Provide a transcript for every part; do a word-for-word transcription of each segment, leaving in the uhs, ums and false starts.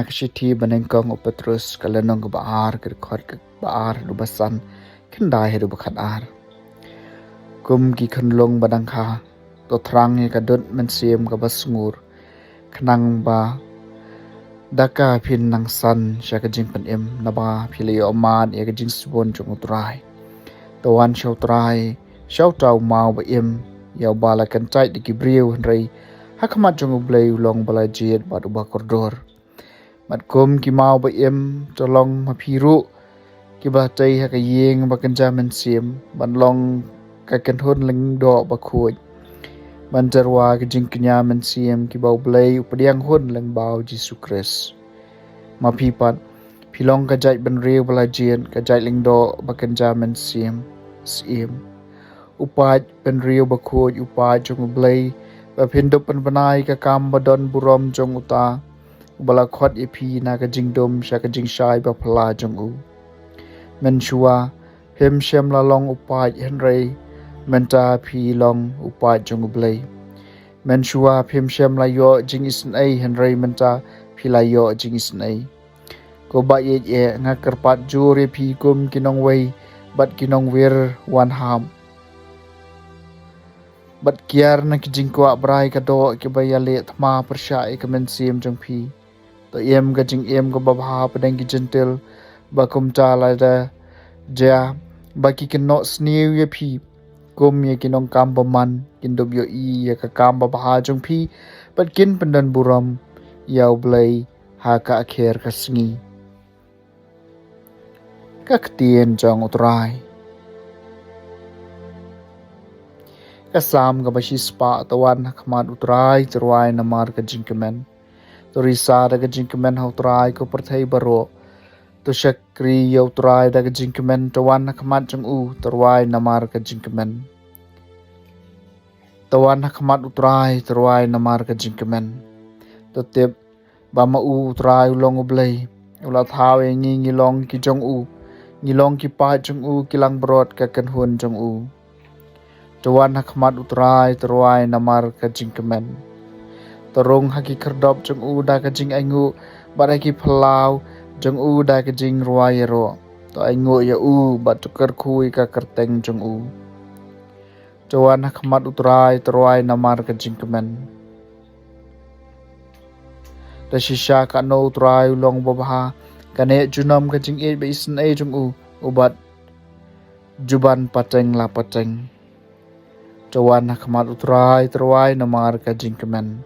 Ka shithi ba nyngkong u Petrus, ka lynnong kaba ar, ka dkhot kaba ar haduh ba san, khyndai haduh ba khatar. Kum ki khunlung ba dang kha, to thrang ïa ka dud mynsiem kaba sngur, khnang ba da ka phin nang san sha ka jingpynim, naba phi la ïoh mad ïa ka jingsbun jong U Trai. To wan sha U Trai, sha uta u maw ba im, ïa uba la kyntait da ki briew, hynrei ha khmat jong U Blei u long ba la jied bad uba kordor. Bad kum ki maw ba im, to long ma phi ruh kiba tei ha ka ïing ba kynja mynsiem, ban long ka kynhun lyngdoh bakhuid, ban tyrwa ka jingkñia mynsiem kiba U Blei u pdiang hun lyngba U Jisu Khrist. Ma phi pat, phi long ka jaid bynriew ba la jied, ka jaid lyngdoh ba kynja mynsiem, siem. U paid bynriew bakhuid, u paid jong U Blei, ba phin dup pynbna ïa ka kam ba don burom jong uta uba la khot ïa phi na ka jingdum sha ka jingshai baphylla jong u. Mynshuwa phim shym la long u paid, hynrei mynta phi long u paid jong U Blei. Mynshuwa phim shym la ïoh jingisynei, hynrei mynta phi la ïoh jingisynei. Ko ba ïeit eh, nga kyrpad jur ïa phi kum ki nongwei bad ki nongwir wanhap, bad kiar na ki jingkwah brai ka doh kiba ïaleh thma pyrshah ïa ka mynsiem jong phi. To im ka jingim kaba bha hapdeng ki Jentil, ba kumta lada jia ba ki kynnoh sniew ïa phi kum ïa ki nongkam bymman, kin dup ïohi ïa ka kam babha jong phi, bad kin pyndonburom ïa U Blei ha ka akher ka sngi. Ka ktien jong U Trai. Ka Salm kaba shispah. To wan ha khmat U Trai, to rwai namar ka jingkmen. To risa da ka jingkmen ha U Trai, ko pyrthei baroh. To shakri ïa U Trai da ka jingkmen, to wan ha khmat jong u, to rwai namar ka jingkmen. To wan ha khmat U Trai, to rwai namar ka jingkmen. To tip ba ma u U Trai u long U Blei. U la thaw ïa ngi, ngi long ki jong u, ngi long ki paid jong u, ki langbrot ka kynhun jong u. To wan ha khmat U Trai, to rwai namar ka jingkmen. To rung ha ki khyrdop jong u da ka jingainguh, bad ha ki phyllaw jong u da ka jingrwai ïaroh. To ainguh ïa u bad to kyrkhu ïa ka kyrteng jong u. To wan ha khmat U Trai, to rwai namar ka jingkmen. To shisha katno U Trai u long babha, ka neh junom ka jingïeit ba isynei jong u, u bat juban pateng la pateng. To wan ha khmat U Trai, to rwai namar ka jingkmen.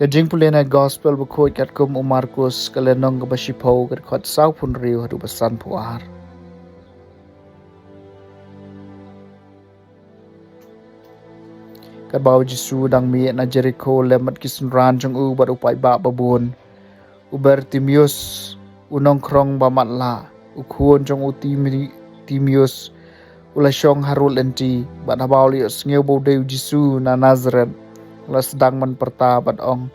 Ka jingpule na Gospel bakhuid katkum u Markus, ka lynnong kaba shiphew, ka dkhot sawphew hynriew haduh ba sanphew ar. Katba u Jisu dang mih na Jerikho lem bad ki synran jong u bad u paidbah babun, u Bartimeus, u nongkhrong ba matlah, u khun jong u Timi-, Timeus, u la shong harud lynti, bad haba u la ïohsngew ba u dei u Jisu na Nasaret, u la sdang ban pyrta bad ong,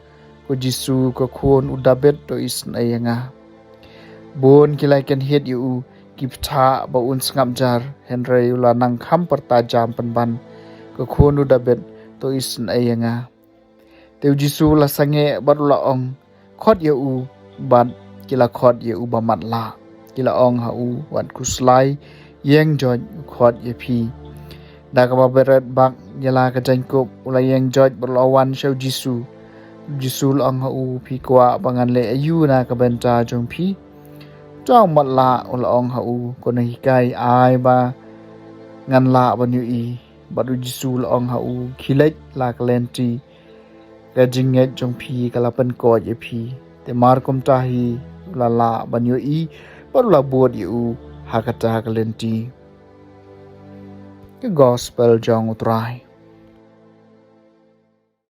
"Ko Jisu, ko khun u Dabid, to isynei ïa nga." Bun ki la kynhied ïa u, ki pyrta ba un sngap jar, hynrei u la nang kham pyrta jam pynban, "Ko khun u Dabid, to isynei ïa nga." Te u Jisu u la sangeh bad u la ong, "Khot ïa u." Bad ki la khot ïa u ba matlah. Ki la ong ha u, "Wat khuslai, ïeng joit, u khot ïa phi." Da kaba bret bak ïa la ka jaiñkup, u la ïeng joit bad u la wan sha u Jisu. U Jisu u la ong ha u, "Phi kwah ba ngan leh aïu na ka bynta jong phi?" Uta u matlah u la ong ha u, "Ko nonghikai, ai ba ngan lah ban ïohi." Bad u Jisu u la ong ha u, "Khie leit la ka lynti, ka jingngeit jong phi ka la pynkoit ïa phi." Te markumta hi u la lah ban ïohi bad u la bud ïa u ha kata ka lynti. Ka Gospel jong U Trai.